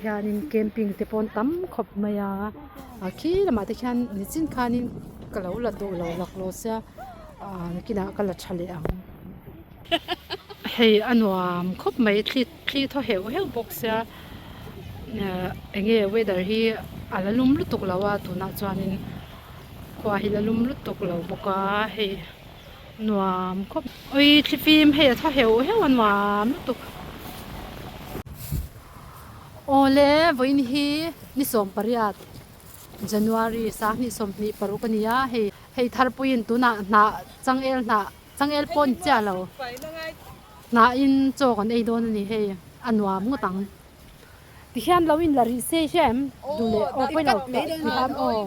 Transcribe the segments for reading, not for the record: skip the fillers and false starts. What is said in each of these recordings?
Hianin camping te pawh an tam khawp mai a a khi lamah te khian nichin khanin ka lo la duh lo laklawh sia ah nakinah ka la tha leh ang hei a nuam khawp mai thli thli thaw heuh heuh bawk sia ah eng nge weather hi a la lum lutuk lo a tunah chuanin khua hi la lum lutuk lo bawk a hei nuam khawp awii thlifim hei a thaw heuh heuh a nuam lutuk. Awle vawiin hi ni 18 January sanghnih 26 a ni a hei hei tharpuiin tunah hnah changel hnah changel pawh ni chiah lo hnahin chaw kan ei dawn a ni hei a nuam ngawt ang tikhian lo in la rih se hria em duh leh aw pawi lo tikhan aw.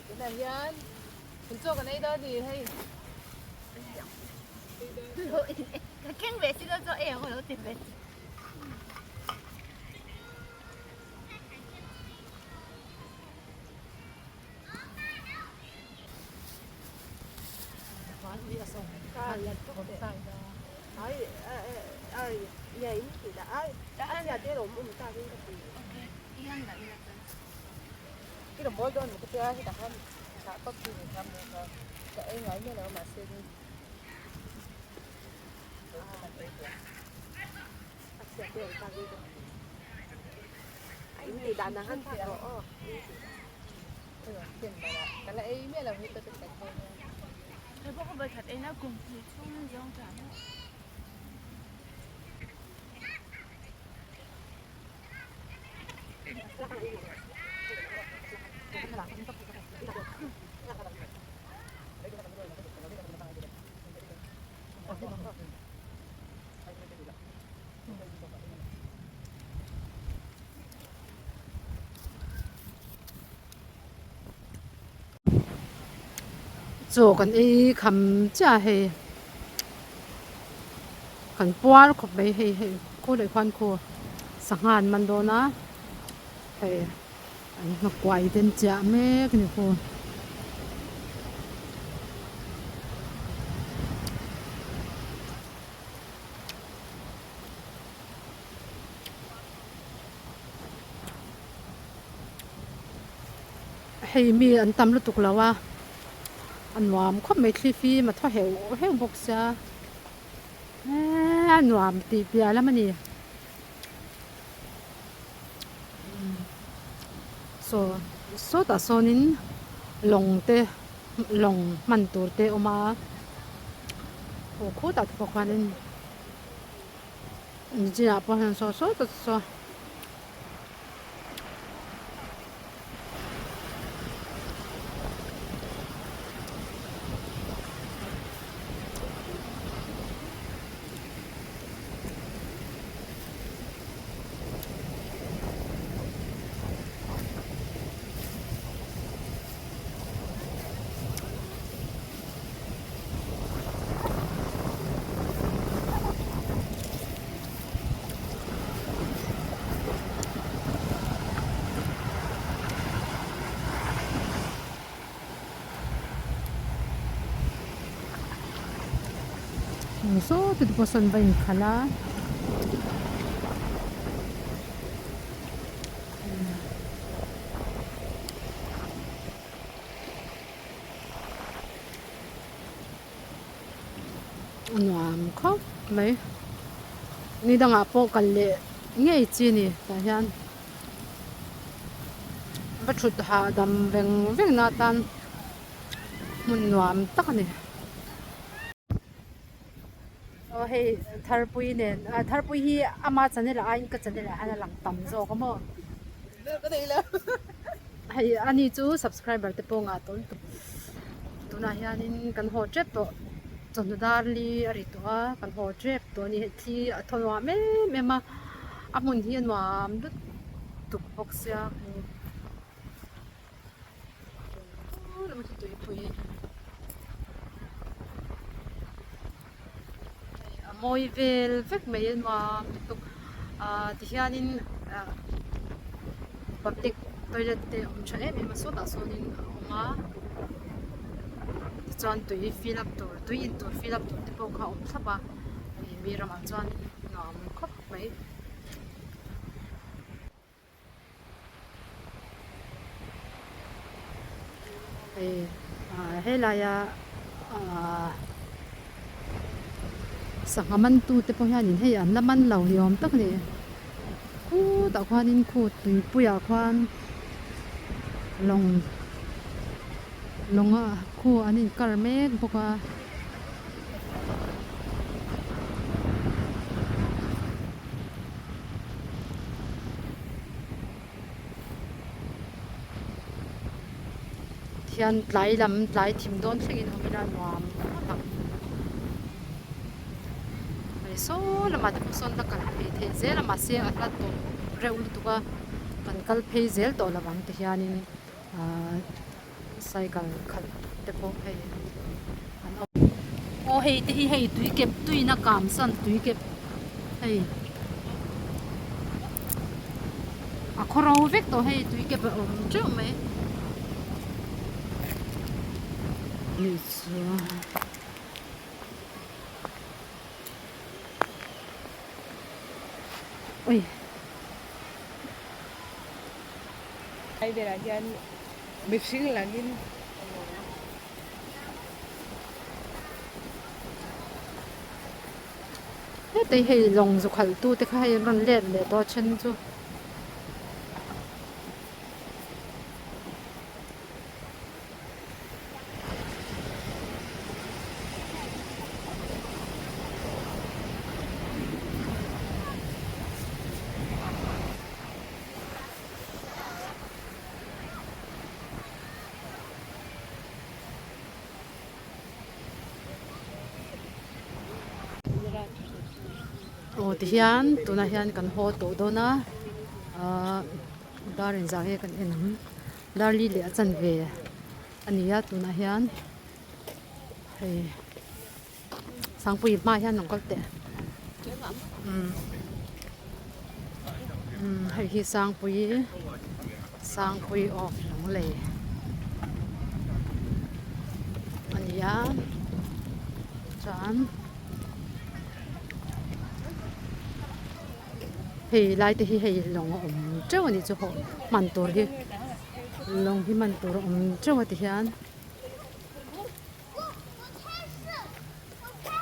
Tunah hian kan chaw kan ei dawn a ni hei. Ka keng ve si lo chaw ei ang lo ti ve. Chaw kan ei kham chiah a hei kan puar khawp mai hei hei khaw leh khuan khu sangha an man dawn a hei an nghakuai te an chiah mek a ni khu. Hei mi an tam lutuk lo a, a nuam khawp mai thli fim a thaw heuh heuh bawk sia eee a nuam tih piah lam a ni saw sawtah sawnin lawng te lawng hman tur te a awm a aw khutah te pawh khuanin nichinah pawh hian saw sawtah saw. Saw te pawh sawn va inkhalh a. A nuam khawp mai ni dangah pawh kal leh ngei chi a ni tah hian va thut hahdam veng veng na atan hmun nuam tak a ni. Aw hei tharpui nen ah tharpui hi ama channel ah aiin ka channel ah hian a lang tam zawk a maw. hei ani chu subscriber te pawh ngah tawh lutuk tunah hianin kan haw tep tawh chawhnu dar li a ri tawh a kan haw tep tawh a ni hei thli a thaw nuam em em a a hmun hi a nuam lutuk bawk sia. A mawi vel vek mai a nuam lutuk ah tihianin ah public toilet te a awm tha em em a sawtah sawnin a awm a tichuan tui fill up tur tui in tur fill up tur te pawh kha a awm thlap a hei mi ramah chuan nuam khawp mai. Hei ah helaia ah sangha man tu te pawh hianin hei an la man lo ni awm tak a ni khutah khuanin khu tuipuiah khuan lawng lawng ah khu an inkar mek bawk a. Thian tlai lam tlai thim dawn thlengin awm ila nuam ngawt ang. Hei saw lamah te pawh sawn la kal phei theih zel a mahse a hla tawh reuh lutuk a kan kal phei zel tawh lo ang ti hianin ahh cycle khalh te pawh hei an awm. Aw hei te hi hei tui kep tuina kam san tui kep hei a khaw ro vek tawh hei tui kep a awm teuh mai. Ui. Lai velah hian mihring langin Hetei hei lawng zu khalh tu te kha hei an rawn let leh tawh a then chu. Aw tihian tunah hian kan haw tawh dawn a ahh dar inzah nge kan en ang dar li leh a chanve a ni a tunah hian hei. Sangpui hma hian rawn kal teh umm hei hi Sangpui Sangpui of Lunglei a ni a chuan hei lai te hi hei lawng a awm teuh a nih chu hawh hman tur hi lawng hi hman tur a awm teuh a ti hian.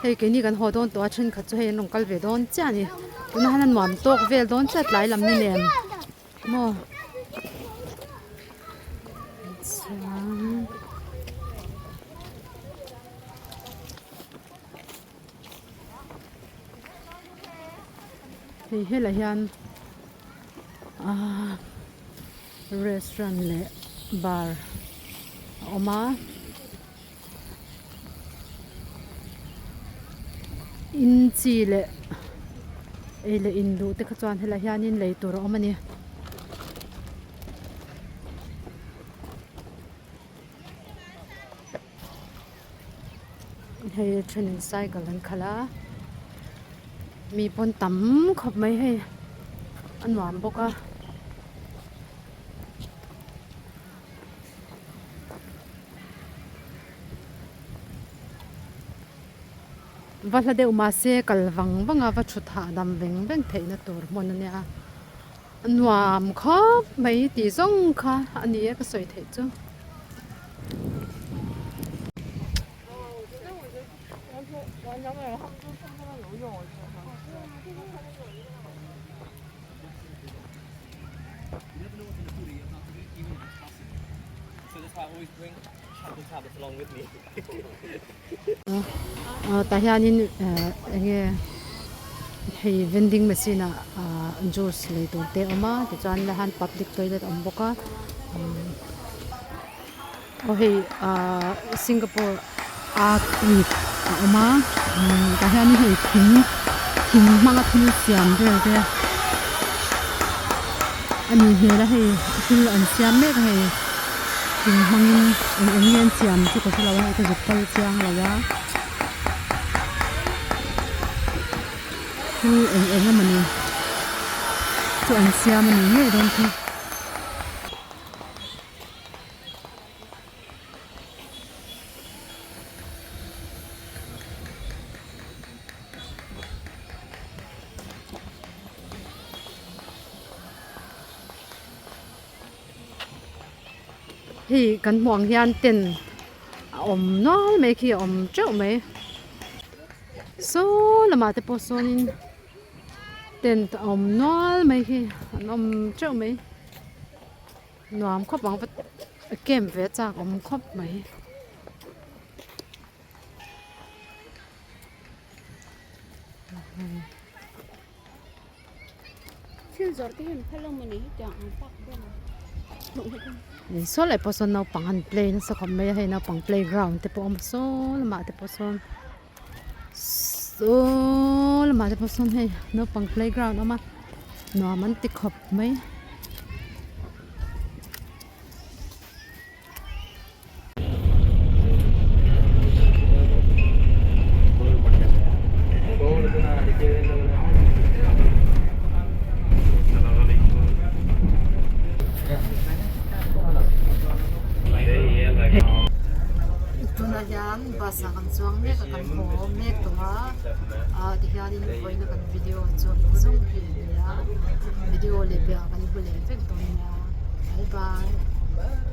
Hei keini kan haw dawn tawh a thenkhat chu hei an rawn kal ve dawn chiah a ni tunah hian a nuam tawk vel dawn chiah tlai lam ni nen maw chuan hei helai hian ahh restaurant leh bar a awm a. In chi leh ei leh in duh te kha chuan helai hianin lei tur a awm a ni. Hei a thenin cycle an khalh a mi pawn tam khawp mai hei a nuam bawk a. Va hla deuh mahse kal vang vang a va thut hahdam veng veng theihna tur hmun a nia a nuam khawp mai tih zawng kha a ni e ka sawi theih chu. Tah hianin eng nge hei vending machine ah juice lei tur te a awm a tichuan la han public toilet a awm bawk a. Aw hei ahh Singapore art week a awm a umm tah hianin hei thing thing hmanga thil siam vel te a nih hmel a hei thil an siam mek a hei thing hmangin eng eng nge an siam chu ka hrelo a hei ka zuk kal chiang lo a thil eng eng emawni chu an siam a ni ngei dawn khi. Hei kan hmuh ang hian tent a awm nual mai khi a awm teuh mai saw lamah te pawh sawnin tent a awm nual mai khi an awm teuh mai. Nuam khawp ang va camp ve chak awm khawp mai. Thil zawrh te hian phal lo mawni hetiang ang tak dawn a. Saw leh pawh sawn naupang an play nasa khawp mai a hei naupang playground te pawh a awm a saw lamah te pawh sawn saw lamah te pawh sawn hei naupang playground a awm a nuam an ti khawp mai. Tunah hian bus ah kan chuang mek a kan haw mek tawh a ah tihianin vawiina kan video chu hei zawng hi a ni a video leh piah ah kan hmu leh vek dawn nia bye bye.